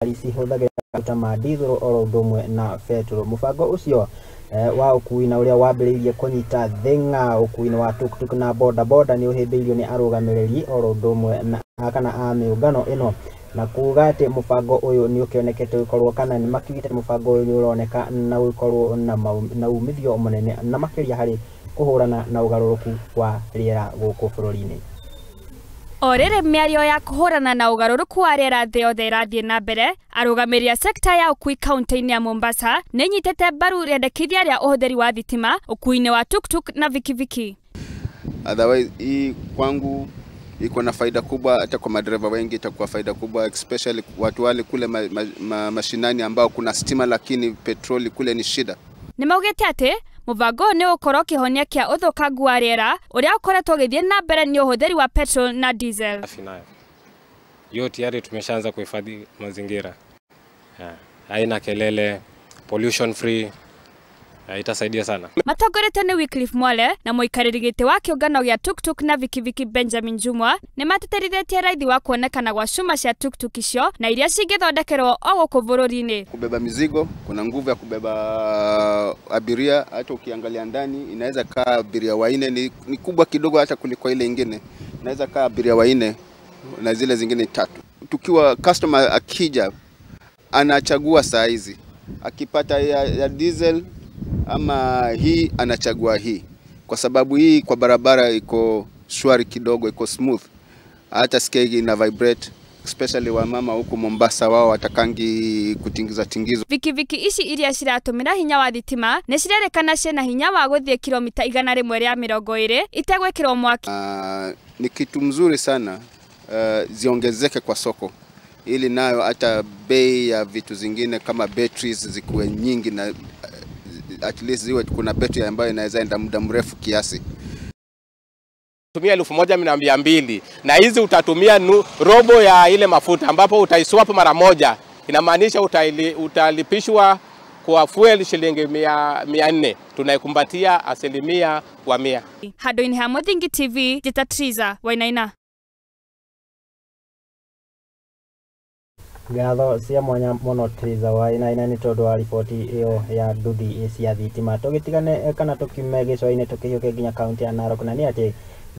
Cihũthagĩra maguta ma dithũrũ oro ũndũ ũmwe na betũrũ. Mũbango ũcio wa ũkui na ũrĩa wambĩrĩirie kũnyita thĩng'a ũkui-inĩ wa tuktuk na bodaboda nĩ ũhĩmbĩirio nĩ arũgamĩrĩri oro ũndũ ũmwe na kana a mĩũngano ĩno, na kuga atĩ mũbango ũyũ nĩ ũkĩonekete gũkorwo kana nĩ makiugĩte mũbango ũyũ nĩ ũroneka na gũkorwo na umithio mũnene na makĩria harĩ kũhũrana na ũgarũrũku wa rĩera gũkũ bũrũri-inĩ. O rĩrĩ mĩario ya kũhũrana na ũgarũrũku wa rĩera thĩ yothe ĩrathiĩ na mbere, arũgamĩrĩri a sekta ya ũkui kaunti-inĩ ya Mombasa nĩ inyitĩte mbaru rĩendekithia rĩa ũhũthĩri wa thitima ũkui-inĩ wa tuktuk na vikiviki. Otherwise, hii kwangu iko na faida kubwa, hata kwa madereva wengi itakuwa faida kubwa, especially watu wale kule mashinani ambao kuna stima lakini petroli kule ni shida. Nĩ maugĩte atĩ mũbango ũyũ nĩ ũgũkorwo kĩhonia kĩa ũthũkangu wa rĩera ũrĩa ũkoretwo ũgĩthiĩ na mbere nĩ ũhũthĩri wa petrol na diesel. Nayo hiyo tayari tumeshaanza kuhifadhi mazingira. Haina kelele, pollution free, itasaidia sana. Matongoretio nĩ Wycliffe Mwale na mũikarĩri gĩtĩ wa kĩũngano gĩa tuktuk na vikiviki Benjamin Jumwa nĩ matĩtĩrithĩtie raithi wa kuonekana gwa cuma cia tuktuk icio na iria cingĩthondekerwo o gũkũ bũrũri-inĩ. Kubeba mizigo, kuna nguvu ya kubeba abiria, hata ukiangalia ndani inaweza kaa abiria wanne, ni kubwa kidogo hata kuliko ile ingine. Inaweza kaa abiria wanne na zile zingine tatu. Tukiwa customer akija anachagua saa hizi, akipata ya diesel ama hii anachagua hii, kwa sababu hii kwa barabara iko shwari kidogo, iko smooth, hata sikia ina vibrate, especially wamama huku Mombasa wao watakangi kutingiza tingizo. Vikiviki ici iria ciratumira hinya wa thitima nĩ cirerekana ciĩna hinya wa gũthiĩ kilomita 120 itegwĩkĩrwo mwaki. Ni kitu mzuri sana, ziongezeke kwa soko ili nayo hata bei ya vitu zingine kama batteries zikuwe nyingi na at least ziwe kuna betri ambayo inaweza enda muda mrefu kiasi. Tumia 1200 na hizi utatumia robo ya ile mafuta ambapo utaiswap mara moja. Inamaanisha utalipishwa kwa fuel shilingi 400. Tunaikumbatia 100%. Handũ-inĩ ha Mũthingi TV, Njĩta Triza Wainaina. Ngatho cia mwanya mũno Triza Wainaina nĩ tondũ wa riboti ĩyo ya nduthi cia thitima. Tũgĩtigane kana tũkiume gĩcũa-inĩ tũkĩhiũke nginya kaunti ya Narok, na nĩ atĩ